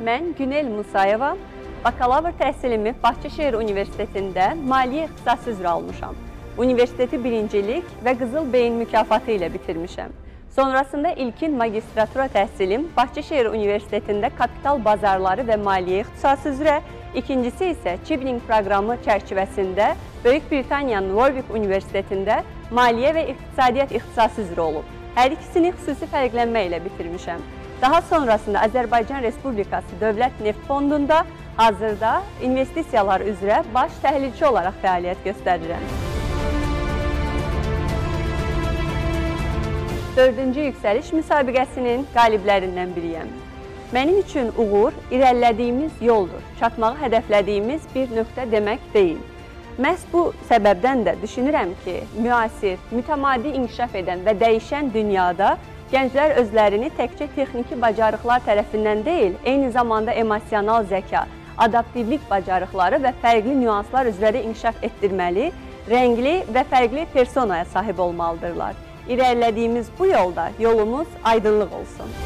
Mən Günel Musayeva, bakalavr təhsilimi Bakı Şəhər Universitetində maliyyə ixtisası üzrə almışam. Universiteti birincilik və Qızıl Beyin mükafatı ilə bitirmişəm. Sonrasında ilkin magistratura təhsilim Bakı Şəhər Universitetində kapital bazarları və maliyyə ixtisası üzrə, ikincisi isə Chevening proqramı çərçivəsində Böyük Britaniyanın Warwick Universitetində maliyyə və iqtisadiyyat ixtisası üzrə olub. Hər ikisini xüsusi fərqlənmə ilə bitirmişəm. Daha sonrasında Azərbaycan Respublikası Dövlət Neft Fondunda hazırda investisiyalar üzrə baş təhlilçi olaraq fəaliyyət göstərirəm. 4-cü Yüksəliş müsabiqəsinin qaliblərindən biriyəm. Mənim üçün uğur irəlilədiyimiz yoldur, çatmağı hədəflədiyimiz bir nöqtə demək deyil. Məhz bu səbəbdən də düşünürəm ki, müasir, mütəmadi inkişaf edən və dəyişən dünyada gənclər özlərini təkcə texniki bacarıqlar tərəfindən deyil, eyni zamanda emosional zəka, adaptivlik bacarıqları və fərqli nüanslar üzrə də inkişaf etdirməli, rəngli və fərqli personaya sahib olmalıdırlar. İrəlilədiyimiz bu yolda yolumuz aydınlıq olsun.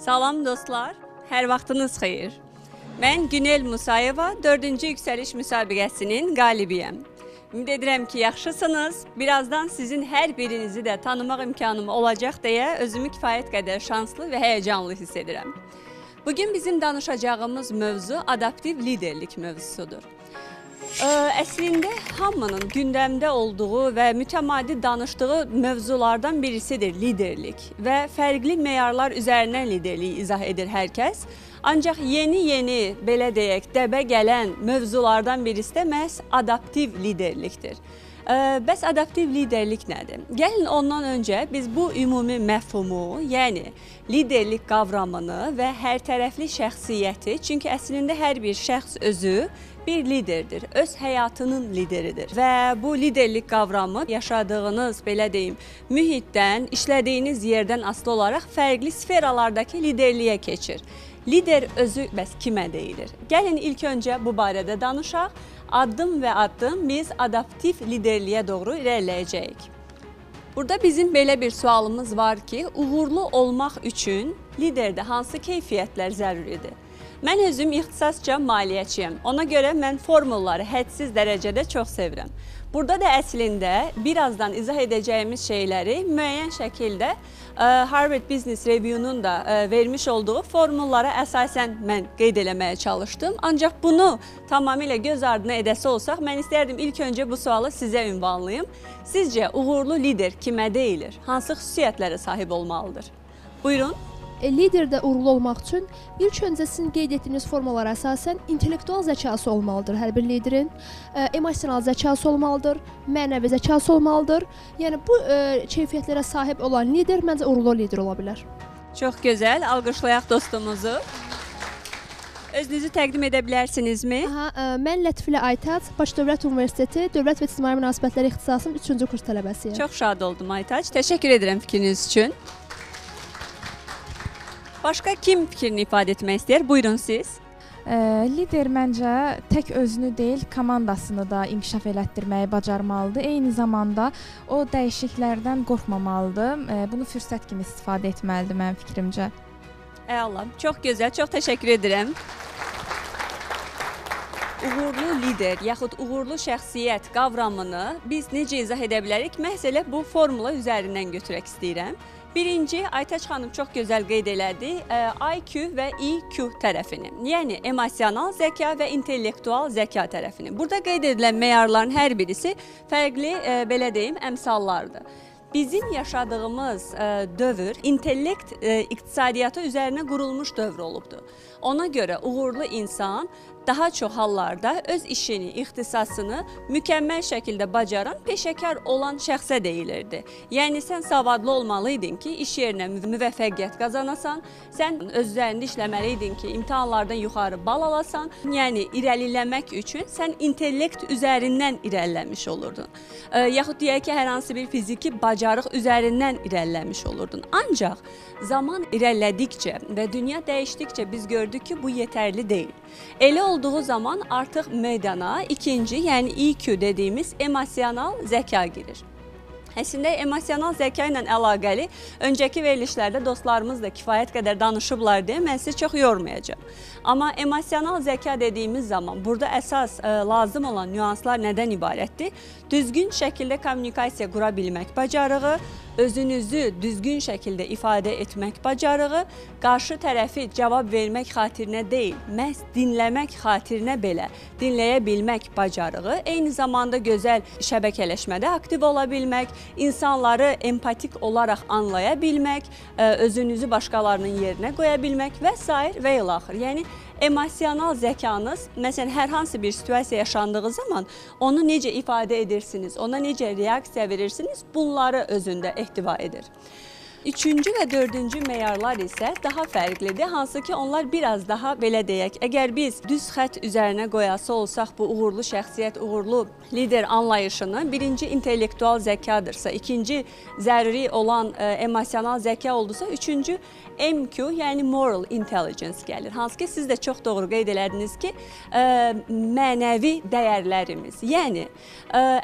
Salam dostlar, hər vaxtınız xeyir. Mən Günel Musayeva, 4-cü Yüksəliş müsabiqəsinin qalibiyəm. Ümid edirəm ki, yaxşısınız. Birazdan sizin hər birinizi də tanımaq imkanım olacaq deyə özümü kifayət qədər şanslı və həyəcanlı hiss edirəm. Bugün bizim danışacağımız mövzu adaptiv liderlik mövzusudur. Əslində hamının gündəmdə olduğu və mütəmadi danışdığı mövzulardan birisidir liderlik və fərqli meyarlar üzərindən liderliyi izah edir hər kəs. Ancaq yeni-yeni, belə deyək, dəbə gələn mövzulardan birisi də məhz adaptiv liderlikdir. Bəs adaptiv liderlik nədir? Gəlin ondan öncə biz bu ümumi məfhumu, yəni liderlik qavramını və hərtərəfli şəxsiyyəti, çünki əslində hər bir şəxs özü bir liderdir, öz həyatının lideridir və bu liderlik qavramı yaşadığınız, belə deyim, mühitdən, işlədiyiniz yerdən asılı olaraq fərqli sferalardakı liderliyə keçir. Lider özü bəs kimə deyilir? Gəlin ilk öncə bu barədə danışaq. Addım və addım biz adaptiv liderliyə doğru irəliləyəcəyik. Burada bizim belə bir sualımız var ki, uğurlu olmaq üçün liderdə hansı keyfiyyətlər zəruridir? Mən özüm ixtisasca maliyyəçiyəm. Ona görə mən formulları hədsiz dərəcədə çox sevirəm. Burada da əslində birazdan izah edəcəyimiz şeyləri müəyyən şəkildə Harvard Business Review-nun da vermiş olduğu formullara əsasən mən qeyd eləməyə çalışdım. Ancaq bunu tamamilə göz ardına edəsi olsaq, mən istərdim ilk öncə bu sualı sizə ünvanlayım. Sizcə uğurlu lider kimə deyilir? Hansı xüsusiyyətlərə sahib olmalıdır? Buyurun. Liderdə uğurlu olmaq üçün ilk öncə sizin qeyd etdiyiniz formalara əsasən intellektual zəkası olmalıdır hər bir liderin, emosional zəkası olmalıdır, mənəvi zəkası olmalıdır. Yəni bu keyfiyyətlərə sahib olan lider məncə uğurlu lider ola bilər. Çox gözəl, alqışlayaq dostumuzu. Özünüzü təqdim edə bilərsinizmi? Aha, mən Lətifilə Aytac, Bakı Dövlət Universiteti Dövlət və İctimai Münasibətlər ixtisasının 3-cü kurs tələbəsiyəm. Çox şad oldum Aytac, təşəkkür edirəm fikriniz üçün. Başqa kim fikrini ifadə etmək istəyir? Buyurun siz. Lider məncə tək özünü deyil, komandasını da inkişaf elətdirməyi bacarmalıdır. Eyni zamanda o dəyişikliklərdən qorxmamalıdır. Bunu fürsət kimi istifadə etməlidir mənim fikrimcə. Əla, çox gözəl, çox təşəkkür edirəm. Uğurlu lider yaxud uğurlu şəxsiyyət qavramını biz necə izah edə bilərik? Məhz elə bu formula üzərindən götürək istəyirəm. Birinci, Aytaç xanım çox gözəl qeyd elədi, IQ və EQ tərəfini. Yəni emosional zəka və intellektual zəka tərəfini. Burada qeyd edilən meyarların hər birisi fərqli, belə deyim, əmsallardır. Bizim yaşadığımız dövr intellekt iqtisadiyyatı üzərinə qurulmuş dövr olubdur. Ona görə uğurlu insan daha çox hallarda öz işini, ixtisasını mükəmməl şəkildə bacaran, peşəkar olan şəxsə deyilirdi. Yəni sən savadlı olmalıydın ki, iş yerinə müvəffəqiyyət qazanasan, sən öz üzərində işləməliydin ki, imtahanlardan yuxarı bal alasan. Yəni irəliləmək üçün sən intellekt üzərindən irəliləmiş olurdun. Yaxud deyək ki, hər hansı bir fiziki bacarıq üzərindən irəliləmiş olurdun. Ancaq zaman irəlilədikcə və dünya dəyişdikcə biz gördük ki, bu yetərli deyil. Elə olduğu zaman artıq meydana ikinci, yəni EQ dediyimiz emosional zəka girir. Əslində emosional zəka ilə əlaqəli öncəki verilişlərdə dostlarımız da kifayət qədər danışıblar deyə mən sizi çox yormayacağam. Amma emosional zəka dediyimiz zaman burada əsas lazım olan nüanslar nədən ibarətdir? Düzgün şəkildə kommunikasiya qura bilmək bacarığı, özünüzü düzgün şəkildə ifadə etmək bacarığı, qarşı tərəfi cavab vermək xatirinə deyil, məhz dinləmək xatirinə belə dinləyə bilmək bacarığı, eyni zamanda gözəl şəbəkələşmədə aktiv ola bilmək, insanları empatik olaraq anlaya bilmək, özünüzü başqalarının yerinə qoya bilmək və sair və ilaxır. Yəni emosional zəkanız, məsələn, hər hansı bir situasiya yaşandığı zaman onu necə ifadə edirsiniz, ona necə reaksiya verirsiniz, bunları özündə ehtiva edir. Üçüncü və dördüncü meyarlar isə daha fərqlidir, hansı ki onlar biraz daha belə deyək, əgər biz düz xətt üzərinə qoyası olsaq bu uğurlu şəxsiyyət, uğurlu lider anlayışını, birinci intellektual zəkadırsa, ikinci zəruri olan emosional zəka oldusa, üçüncü MQ, yəni moral intelligence gəlir. Hansı ki siz də çox doğru qeyd elədiniz ki, mənəvi dəyərlərimiz. Yəni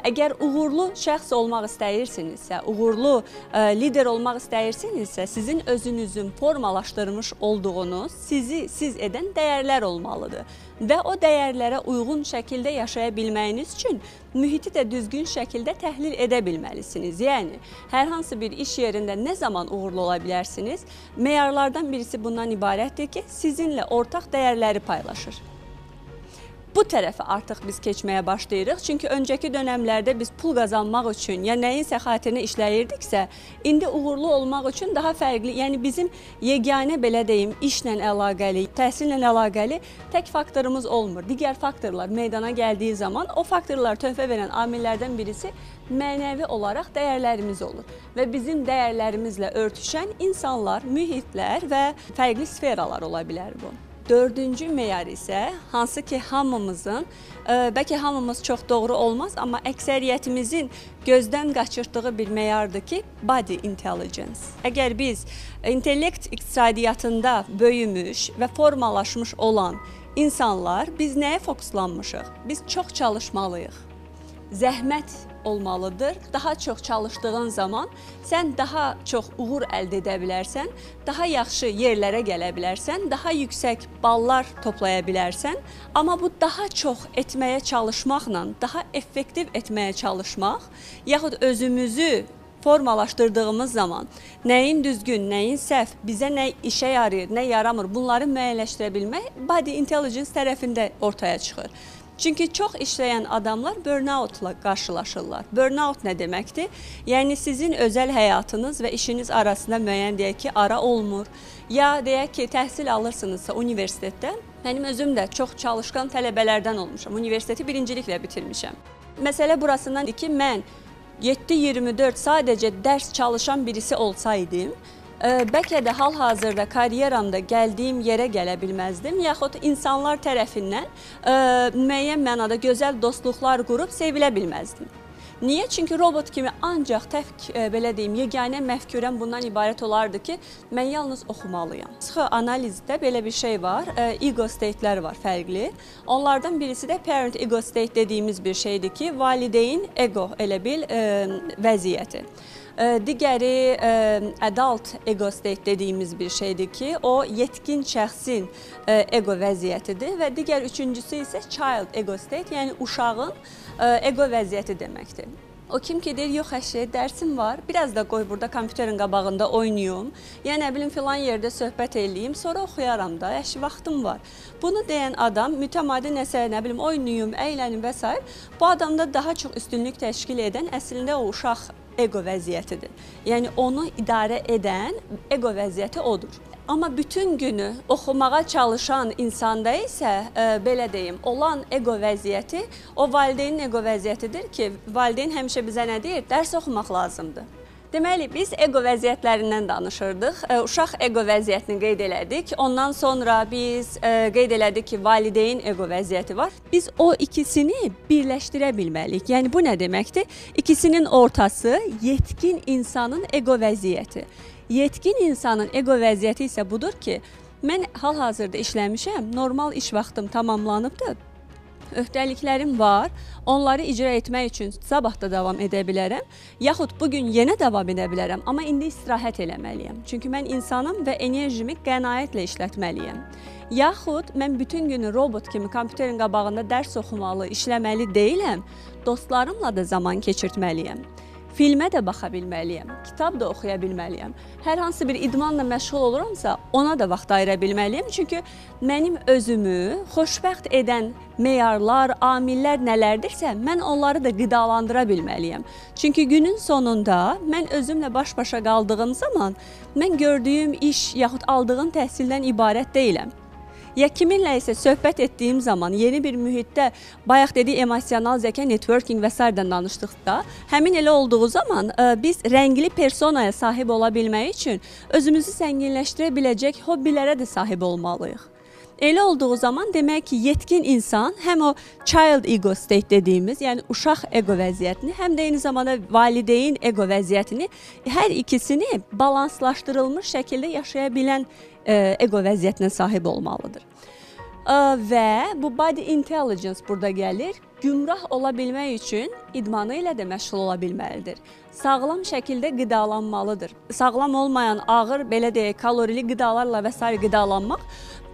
əgər uğurlu şəxs olmaq istəyirsinizsə, uğurlu lider olmaq istəyirsinizsə, sizin özünüzün formalaşdırmış olduğunuz, sizi siz edən dəyərlər olmalıdır. Və o dəyərlərə uyğun şəkildə yaşaya bilməyiniz üçün mühiti də düzgün şəkildə təhlil edə bilməlisiniz. Yəni, hər hansı bir iş yerində nə zaman uğurlu ola bilərsiniz? Meyarlardan birisi bundan ibarətdir ki, sizinlə ortaq dəyərləri paylaşır. Bu tərəfə artıq biz keçməyə başlayırıq. Çünki öncəki dönəmlərdə biz pul qazanmaq üçün ya nəyinsə xatirinə işləyirdiksə, indi uğurlu olmaq üçün daha fərqli, yəni bizim yeganə belə deyim, işlə əlaqəli, təhsillə əlaqəli tək faktorumuz olmur. Digər faktorlar meydana gəldiyi zaman o faktorlar töhfə verən amillərdən birisi mənəvi olaraq dəyərlərimiz olur. Və bizim dəyərlərimizlə örtüşən insanlar, mühitlər və fərqli sferalar ola bilər bu. Dördüncü meyar isə, hansı ki hamımızın, bəlkə hamımız çox doğru olmaz, amma əksəriyyətimizin gözdən qaçırtdığı bir meyardır ki, body intelligence. Əgər biz intellekt iqtisadiyyatında böyümüş və formalaşmış olan insanlar, biz nəyə fokuslanmışıq? Biz çox çalışmalıyıq. Zəhmət olmalıdır. Daha çox çalışdığın zaman sən daha çox uğur əldə edə bilərsən, daha yaxşı yerlərə gələ bilərsən, daha yüksək ballar toplaya bilərsən. Amma bu daha çox etməyə çalışmaqla, daha effektiv etməyə çalışmaq, yaxud özümüzü formalaşdırdığımız zaman nəyin düzgün, nəyin səhv, bizə nə işə yarayır, nə yaramır, bunları müəyyənləşdirə bilmək body intelligence tərəfində ortaya çıxır. Çünki çox işləyən adamlar burnout-la qarşılaşırlar. Burnout nə deməkdir? Yəni sizin özəl həyatınız və işiniz arasında müəyyən deyək ki, ara olmur. Ya deyək ki, təhsil alırsınızsa universitetdə, mənim özüm də çox çalışqan tələbələrdən olmuşam. Universiteti birinciliklə bitirmişəm. Məsələ burasındandır ki, mən 7-24 sadəcə dərs çalışan birisi olsaydım, bəlkə də hal-hazırda karyeramda gəldiyim yerə gələ bilməzdim, yaxud insanlar tərəfindən müəyyən mənada gözəl dostluqlar qurub sevilə bilməzdim. Niyə? Çünki robot kimi ancaq tək, belə deyim, yeganə məfkurəm bundan ibarət olardı ki, mən yalnız oxumalıyam. Psixoanalizdə belə bir şey var, ego state-lər var fərqli. Onlardan birisi də parent ego state dediyimiz bir şeydir ki, valideyn ego elə bil vəziyyəti. Digəri adult ego state dediyimiz bir şeydir ki, o yetkin şəxsin ego vəziyyətidir və digər üçüncüsü isə child ego state, yəni uşağın ego vəziyyəti deməkdir. O kim ki deyir, yox əşi, dərsim var, biraz da qoy burada kompüterin qabağında oynayım, ya nə bilim filan yerdə söhbət eləyim, sonra oxuyaram da, əşi vaxtım var. Bunu deyən adam mütəmadi nəsə, nə bilim oynayım, əylənim və s. Bu adamda daha çox üstünlük təşkil edən əslində o uşaq ego vəziyyətidir. Yəni onu idarə edən ego vəziyyəti odur. Amma bütün günü oxumağa çalışan insanda isə belə deyim, olan ego vəziyyəti o valideynin ego vəziyyətidir ki, valideyn həmişə bizə nə deyir? Dərs oxumaq lazımdır. Deməli, biz ego vəziyyətlərindən danışırdıq. Uşaq ego vəziyyətini qeyd elədik. Ondan sonra biz qeyd elədik ki, valideyn ego vəziyyəti var. Biz o ikisini birləşdirə bilməliyik. Yəni, bu nə deməkdir? İkisinin ortası yetkin insanın ego vəziyyəti. Yetkin insanın ego vəziyyəti isə budur ki, mən hal-hazırda işləmişəm, normal iş vaxtım tamamlanıbdır, öhdəliklərim var, onları icra etmək üçün sabah da davam edə bilərəm, yaxud bugün yenə davam edə bilərəm, amma indi istirahət eləməliyəm. Çünki mən insanım və enerjimi qənaətlə işlətməliyəm. Yaxud mən bütün günü robot kimi kompüterin qabağında dərs oxumalı, işləməli deyiləm, dostlarımla da zaman keçirtməliyəm. Filmə də baxa bilməliyəm, kitab da oxuya bilməliyəm. Hər hansı bir idmanla məşğul oluramsa, ona da vaxt ayıra bilməliyəm. Çünki mənim özümü xoşbəxt edən meyarlar, amillər nələrdirsə, mən onları da qidalandıra bilməliyəm. Çünki günün sonunda mən özümlə baş-başa qaldığım zaman, mən gördüyüm iş yaxud aldığım təhsildən ibarət deyiləm. Ya kiminlə isə söhbət etdiyim zaman yeni bir mühitdə, bayaq dediyi emosional zəka, networking və s. danışdıqda, həmin elə olduğu zaman biz rəngli personaya sahib ola bilmək üçün özümüzü zənginləşdirə biləcək hobbilərə də sahib olmalıyıq. Elə olduğu zaman demək ki, yetkin insan həm o child ego state dediyimiz, yəni uşaq ego vəziyyətini, həm də eyni zamanda valideyn ego vəziyyətini, hər ikisini balanslaşdırılmış şəkildə yaşaya bilən ego vəziyyətinə sahib olmalıdır. Və bu body intelligence burada gəlir. Gümrah ola bilmək üçün idmanı ilə də məşğul ola bilməlidir. Sağlam şəkildə qidalanmalıdır. Sağlam olmayan ağır, belə deyək, kalorili qidalarla və s. qidalanmaq,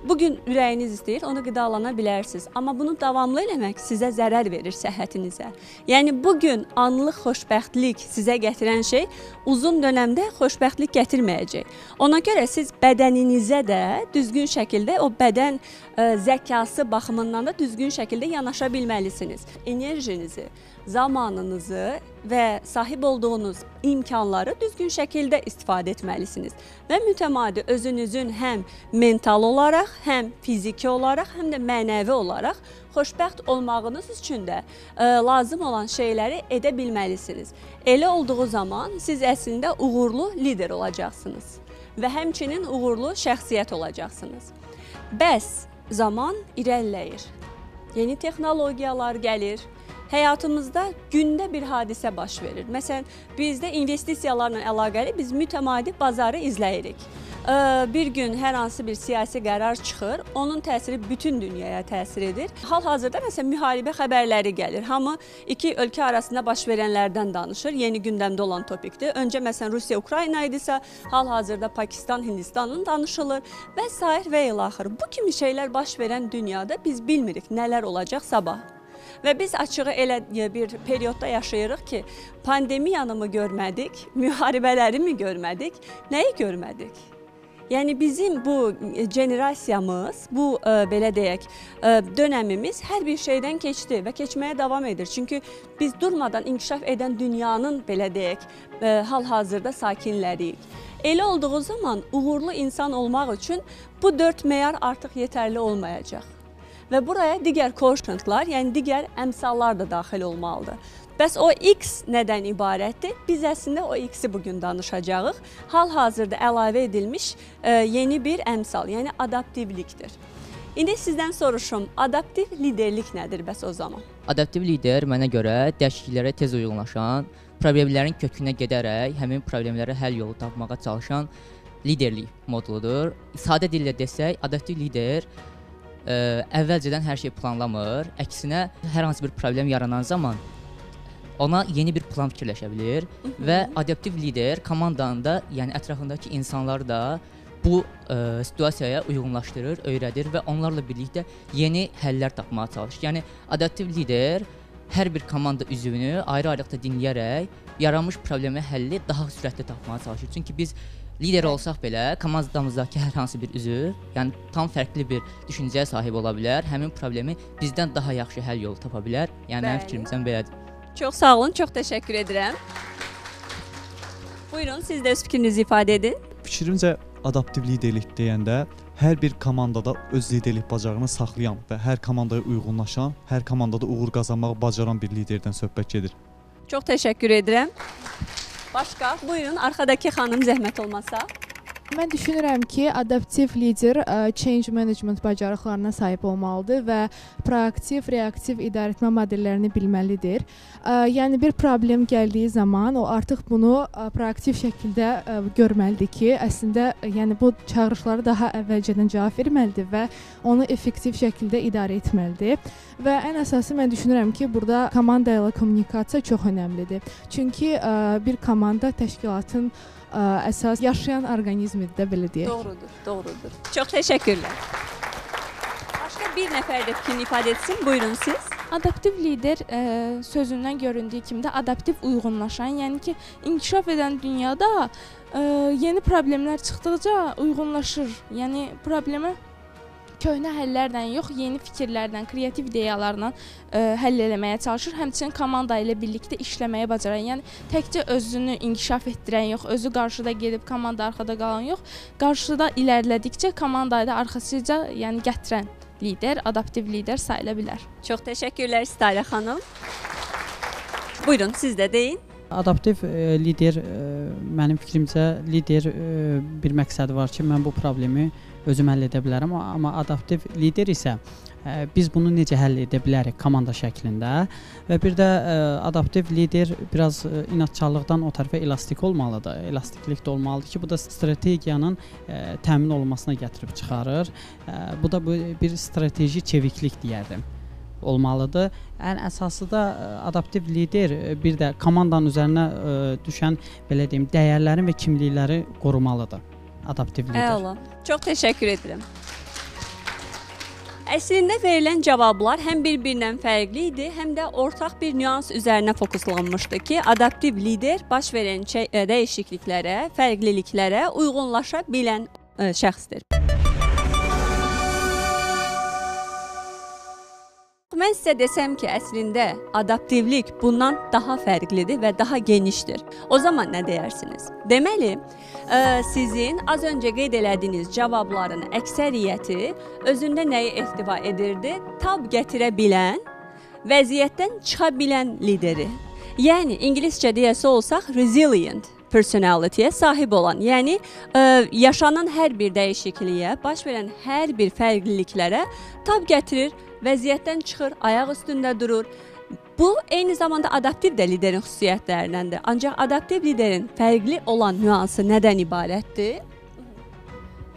bugün ürəyiniz istəyir, onu qidalana bilərsiniz. Amma bunu davamlı eləmək sizə zərər verir səhhətinizə. Yəni, bugün anlıq xoşbəxtlik sizə gətirən şey uzun dönəmdə xoşbəxtlik gətirməyəcək. Ona görə siz bədəninizə də düzgün şəkildə, o bədən zəkası baxımından da düzgün şəkildə yanaşa bilməlisiniz. Enerjinizi, zamanınızı və sahib olduğunuz imkanları düzgün şəkildə istifadə etməlisiniz. Və mütəmadi özünüzün həm mental olaraq, həm fiziki olaraq, həm də mənəvi olaraq xoşbəxt olmağınız üçün də lazım olan şeyləri edə bilməlisiniz. Elə olduğu zaman siz əslində uğurlu lider olacaqsınız və həmçinin uğurlu şəxsiyyət olacaqsınız. Bəs zaman irəliləyir, yeni texnologiyalar gəlir. Həyatımızda gündə bir hadisə baş verir. Məsələn, bizdə investisiyalarla əlaqəli biz mütəmadi bazarı izləyirik. Bir gün hər hansı bir siyasi qərar çıxır, onun təsiri bütün dünyaya təsir edir. Hal-hazırda məsələn, müharibə xəbərləri gəlir. Hamı iki ölkə arasında baş verənlərdən danışır. Yeni gündəmdə olan topikdir. Öncə məsələn, Rusiya-Ukrayna idisə, hal-hazırda Pakistan, Hindistanın danışılır və sair və ilaxır. Bu kimi şeylər baş verən dünyada biz bilmirik nələr olacaq sabah. Və biz açığı elə bir periodda yaşayırıq ki, pandemiyanı mı görmədik, müharibələri mi görmədik, nəyi görmədik? Yəni bizim bu generasiyamız, bu belə deyək, dönəmimiz hər bir şeydən keçdi və keçməyə davam edir. Çünki biz durmadan inkişaf edən dünyanın, belə deyək, hal-hazırda sakinləriyik. Elə olduğu zaman uğurlu insan olmaq üçün bu 4 meyar artıq yetərli olmayacaq. Və buraya digər quotientlar, yəni digər əmsallar da daxil olmalıdır. Bəs o X nədən ibarətdir? Biz əslində o X-i bugün danışacağıq. Hal-hazırda əlavə edilmiş yeni bir əmsal, yəni adaptivlikdir. İndi sizdən soruşum, adaptiv liderlik nədir bəs o zaman? Adaptiv lider mənə görə dəyişikliklərə tez uyğunlaşan, problemlərin kökünə gedərək həmin problemlərə həll yolu tapmağa çalışan liderlik moduludur. Sadə dillə desək, adaptiv lider əvvəlcədən hər şey planlamır, əksinə hər hansı bir problem yaranan zaman ona yeni bir plan fikirləşə bilir və adaptiv lider komandanı da, yəni ətrafındakı insanları da bu situasiyaya uyğunlaşdırır, öyrədir və onlarla birlikdə yeni həllər tapmağa çalışır. Yəni adaptiv lider hər bir komanda üzvünü ayrı-ayrılıqda dinləyərək yaranmış problemin həlli daha sürətli tapmağa çalışır. Çünki biz lider olsaq belə, komandamızdakı hər hansı bir üzv, yəni tam fərqli bir düşüncəyə sahib ola bilər, həmin problemi bizdən daha yaxşı həll yolu tapa bilər. Yəni mənim fikrimcə belədir. Çox sağ olun, çox təşəkkür edirəm. Buyurun, siz də öz fikrinizi ifadə edin. Fikrimcə adaptiv liderlik deyəndə hər bir komandada öz liderlik bacarığını saxlayan və hər komandaya uyğunlaşan, hər komandada uğur qazanmağı bacaran bir liderdən söhbət gedir. Çox təşəkkür edirəm. Başqa, buyurun, arxadakı xanım zəhmət olmasa. Mən düşünürəm ki, adaptiv lider change management bacarıqlarına sahib olmalıdır və proaktiv, reaktiv idarəetmə modellərini bilməlidir. Yəni bir problem gəldiyi zaman o artıq bunu proaktiv şəkildə görməlidir ki, əslində yəni bu çağırışlara daha əvvəlcədən cavab verməlidir və onu effektiv şəkildə idarə etməlidir. Və ən əsası mən düşünürəm ki, burada komanda ilə kommunikasiya çox önəmlidir. Çünki bir komanda təşkilatın əsas yaşayan orqanizmidir də, belə deyək. Doğrudur, doğrudur. Çox təşəkkürlər. Başqa bir nəfər də fikrini ifadə etsin. Buyurun siz. Adaptiv lider sözündən göründüyü kimi də adaptiv uyğunlaşan, yəni ki, inkişaf edən dünyada yeni problemlər çıxdıqca uyğunlaşır. Yəni problemə köhnə həllərlə yox, yeni fikirlərlə, kreativ ideyalarla həll eləməyə çalışır. Həmçinin komanda ilə birlikdə işləməyə bacaran, yəni təkcə özünü inkişaf etdirən yox, özü qarşıda gedib komanda arxada qalan yox, qarşıda irəlilədikcə komandayı da arxasıca, yəni gətirən lider, adaptiv lider sayıla bilər. Çox təşəkkürlər Sitarə xanım. Buyurun, siz də deyin. Adaptiv lider, mənim fikrimcə, lider bir məqsədi var ki, mən bu problemi özüm həll edə bilərəm, amma adaptiv lider isə biz bunu necə həll edə bilərik komanda şəklində və bir də adaptiv lider biraz inadkarlıqdan o tərəfə elastik olmalıdır, elastiklik də olmalıdır ki, bu da strategiyanın təmin olunmasına gətirib çıxarır. Bu da bir strateji çeviklik deyərdim olmalıdır. Ən əsası da adaptiv lider bir də komandanın üzərinə düşən, belə deyim, dəyərlərin və kimlikləri qorumalıdır. Adaptiv lider. Əla. Çox təşəkkür edirəm. Əslində verilən cavablar həm bir-birindən fərqli idi, həm də ortaq bir nüans üzərinə fokuslanmışdı ki, adaptiv lider baş verən dəyişikliklərə, fərqliliklərə uyğunlaşa bilən şəxsdir. Mən sizə desəm ki, əslində adaptivlik bundan daha fərqlidir və daha genişdir. O zaman nə deyərsiniz? Deməli, sizin az öncə qeyd elədiyiniz cavabların əksəriyyəti özündə nəyi ehtiva edirdi? Tab gətirə bilən, vəziyyətdən çıxa bilən lideri. Yəni, ingiliscə deyəsi olsaq, resilient personality-yə sahib olan, yəni yaşanan hər bir dəyişikliyə, baş verən hər bir fərqliliklərə tab gətirir, vəziyyətdən çıxır, ayaq üstündə durur. Bu, eyni zamanda adaptiv də liderin xüsusiyyətlərindəndir. Ancaq adaptiv liderin fərqli olan nüansı nədən ibarətdir?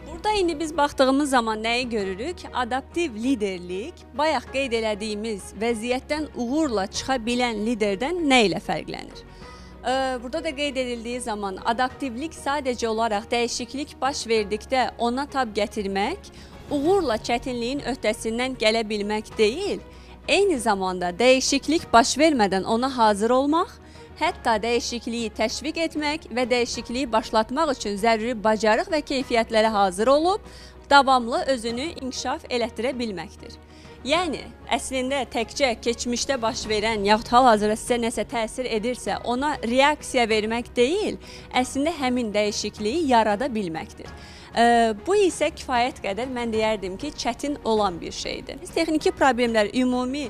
Burada indi biz baxdığımız zaman nəyi görürük? Adaptiv liderlik, bayaq qeyd elədiyimiz vəziyyətdən uğurla çıxa bilən liderdən nə ilə fərqlənir? Burada da qeyd edildiyi zaman adaptivlik sadəcə olaraq dəyişiklik baş verdikdə ona tab gətirmək, uğurla çətinliyin öhdəsindən gələ bilmək deyil, eyni zamanda dəyişiklik baş vermədən ona hazır olmaq, hətta dəyişikliyi təşviq etmək və dəyişikliyi başlatmaq üçün zəruri bacarıq və keyfiyyətlərə hazır olub, davamlı özünü inkişaf elətdirə bilməkdir. Yəni, əslində təkcə keçmişdə baş verən yaxud hal-hazırda sizə nəsə təsir edirsə, ona reaksiya vermək deyil, əslində həmin dəyişikliyi yarada bilməkdir. Bu isə kifayət qədər mən deyərdim ki, çətin olan bir şeydir. Biz texniki problemlər ümumi,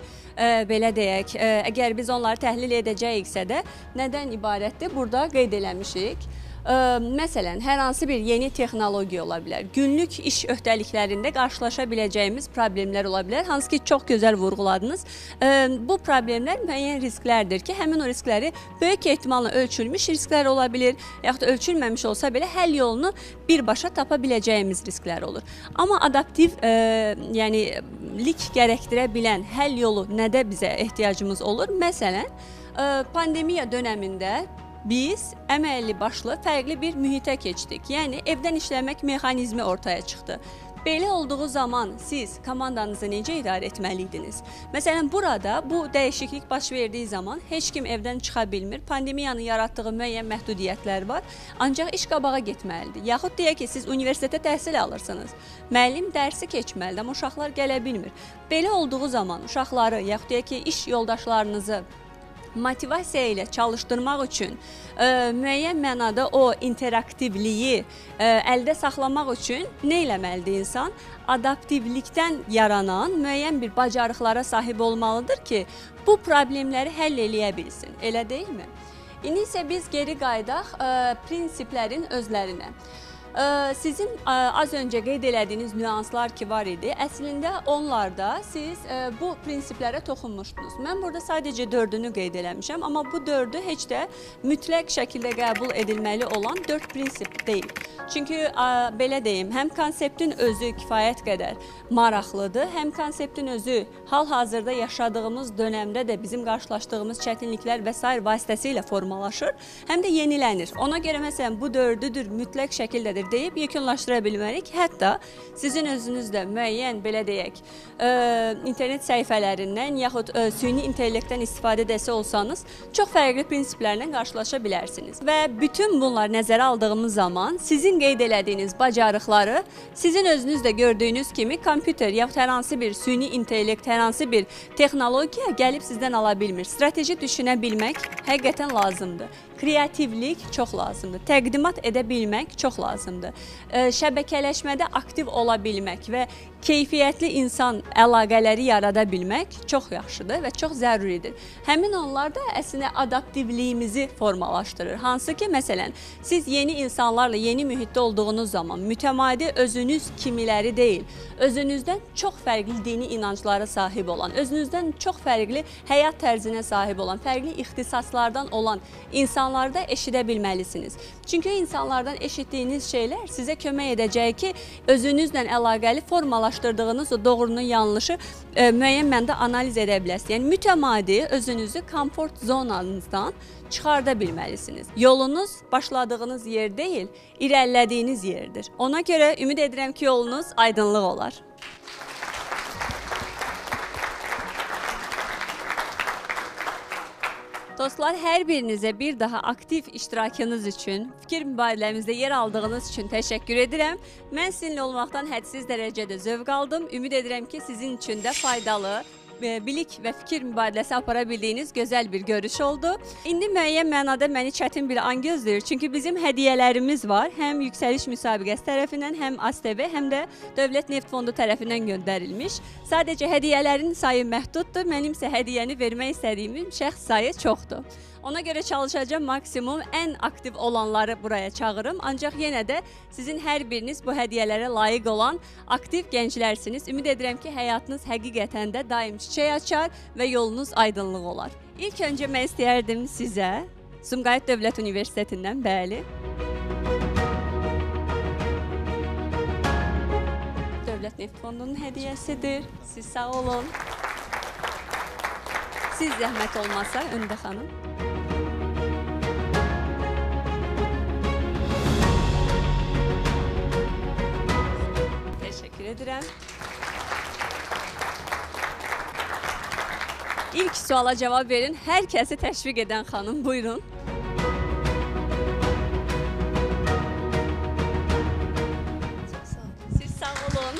belə deyək, əgər biz onları təhlil edəcəyiksə də nədən ibarətdir? Burada qeyd eləmişik. Məsələn, hər hansı bir yeni texnologiya ola bilər, günlük iş öhdəliklərində qarşılaşa biləcəyimiz problemlər ola bilər, hansı ki, çox gözəl vurğuladınız. Bu problemlər müəyyən risklərdir ki, həmin o riskləri böyük ehtimalla ölçülmüş risklər ola bilir, yaxud ölçülməmiş olsa belə həll yolunu birbaşa tapa biləcəyimiz risklər olur. Amma adaptiv, yəni lik gərəkdirə bilən həll yolu nədə bizə ehtiyacımız olur? Məsələn, pandemiya dönəmində biz əməlli başlı fərqli bir mühitə keçdik. Yəni, evdən işləmək mexanizmi ortaya çıxdı. Belə olduğu zaman siz komandanızı necə idarə etməliydiniz? Məsələn, burada bu dəyişiklik baş verdiyi zaman heç kim evdən çıxa bilmir. Pandemiyanın yaratdığı müəyyən məhdudiyyətlər var. Ancaq iş qabağa getməlidir. Yaxud deyək ki, siz universitetə təhsil alırsınız. Müəllim dərsi keçməlidir, amma uşaqlar gələ bilmir. Belə olduğu zaman uşaqları, yaxud deyək ki, iş yoldaşlarınızı motivasiya ilə çalışdırmaq üçün müəyyən mənada o interaktivliyi əldə saxlamaq üçün nə eləməlidir insan? Adaptivlikdən yaranan müəyyən bir bacarıqlara sahib olmalıdır ki, bu problemləri həll eləyə bilsin. Elə deyilmi? İndi isə biz geri qayıdaq prinsiplərin özlərinə. Sizin az öncə qeyd elədiyiniz nüanslar ki var idi, əslində onlarda siz bu prinsiplərə toxunmuşdunuz. Mən burada sadəcə 4-ünü qeyd eləmişəm, amma bu 4-ü heç də mütləq şəkildə qəbul edilməli olan 4 prinsip deyil. Çünki belə deyim, həm konseptin özü kifayət qədər maraqlıdır, həm konseptin özü hal-hazırda yaşadığımız dönəmdə də bizim qarşılaşdığımız çətinliklər və sair vasitəsilə formalaşır, həm də yenilənir. Ona görə məsələn bu 4-üdür, mütləq şəkildədir deyib yekunlaşdıra bilmərik. Hətta sizin özünüz də müəyyən, belə deyək, internet səhifələrindən yaxud süni intellektdən istifadə edəsi olsanız, çox fərqli prinsiplərlə qarşılaşa bilərsiniz. Və bütün bunlar nəzərə aldığımız zaman sizin qeyd elədiyiniz bacarıqları sizin özünüz də gördüyünüz kimi kompüter yaxud hər hansı bir süni intellekt, hər hansı bir texnologiya gəlib sizdən ala bilmir. Strateji düşünə bilmək həqiqətən lazımdır. Kreativlik çox lazımdır. Təqdimat edə bilmək çox lazımdır. Şəbəkələşmədə aktiv ola bilmək və keyfiyyətli insan əlaqələri yarada bilmək çox yaxşıdır və çox zəruridir. Həmin onlar da əslində adaptivliyimizi formalaşdırır. Hansı ki, məsələn, siz yeni insanlarla yeni mühitdə olduğunuz zaman mütəmadi özünüz kimiləri deyil, özünüzdən çox fərqli dini inanclara sahib olan, özünüzdən çox fərqli həyat tərzinə sahib olan, fərqli ixtisaslardan olan insanları da eşidə bilməlisiniz. Çünki insanlardan eşitdiyiniz şeylər sizə kömək edəcək ki, özünüzlə əlaqəli formalaşdırdığınız o doğrunun yanlışı müəyyən mənada analiz edə biləsiniz. Yəni mütəmadi özünüzü komfort zonanızdan çıxarda bilməlisiniz. Yolunuz başladığınız yer deyil, irəlilədiyiniz yerdir. Ona görə ümid edirəm ki, yolunuz aydınlıq olar. Dostlar, hər birinizə bir daha aktiv iştirakınız üçün, fikir mübadiləmizdə yer aldığınız üçün təşəkkür edirəm. Mən sizinlə olmaqdan hədsiz dərəcədə zövq aldım. Ümid edirəm ki, sizin üçün də faydalı, bilik və fikir mübadiləsi apara bildiyiniz gözəl bir görüş oldu. İndi müəyyən mənada məni çətin bir an gözləyir. Çünki bizim hədiyyələrimiz var. Həm Yüksəliş Müsabiqəsi tərəfindən, həm ASTV, həm də Dövlət Neft Fondu tərəfindən göndərilmiş. Sadəcə hədiyyələrin sayı məhduddur. Mənim isə hədiyyəni vermək istədiyim şəxs sayı çoxdur. Ona görə çalışacağım maksimum ən aktiv olanları buraya çağırım. Ancaq yenə də sizin hər biriniz bu hədiyyələrə layiq olan aktiv gənclərsiniz. Ümid edirəm ki, həyatınız həqiqətən də daim çiçək açar və yolunuz aydınlıq olar. İlk öncə mən istəyərdim sizə Sumqayıt Dövlət Universitetindən, bəli, Dövlət Neft Fondunun hədiyyəsidir. Siz sağ olun. Siz zəhmət olmasa, Öndə xanım. Təşəkkür edirəm. İlk suala cavab verin. Hər kəsi təşviq edən xanım, buyurun. Çox sağ olun. Siz sağ olun.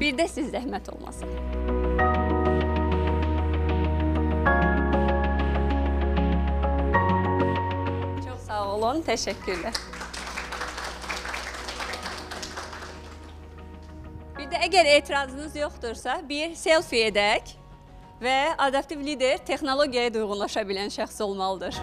Bir də siz zəhmət olmasa. Çox sağ olun, təşəkkürlər. Bir də əgər etirazınız yoxdursa, bir selfie edək və adaptiv lider texnologiyaya da uyğunlaşa bilən şəxs olmalıdır.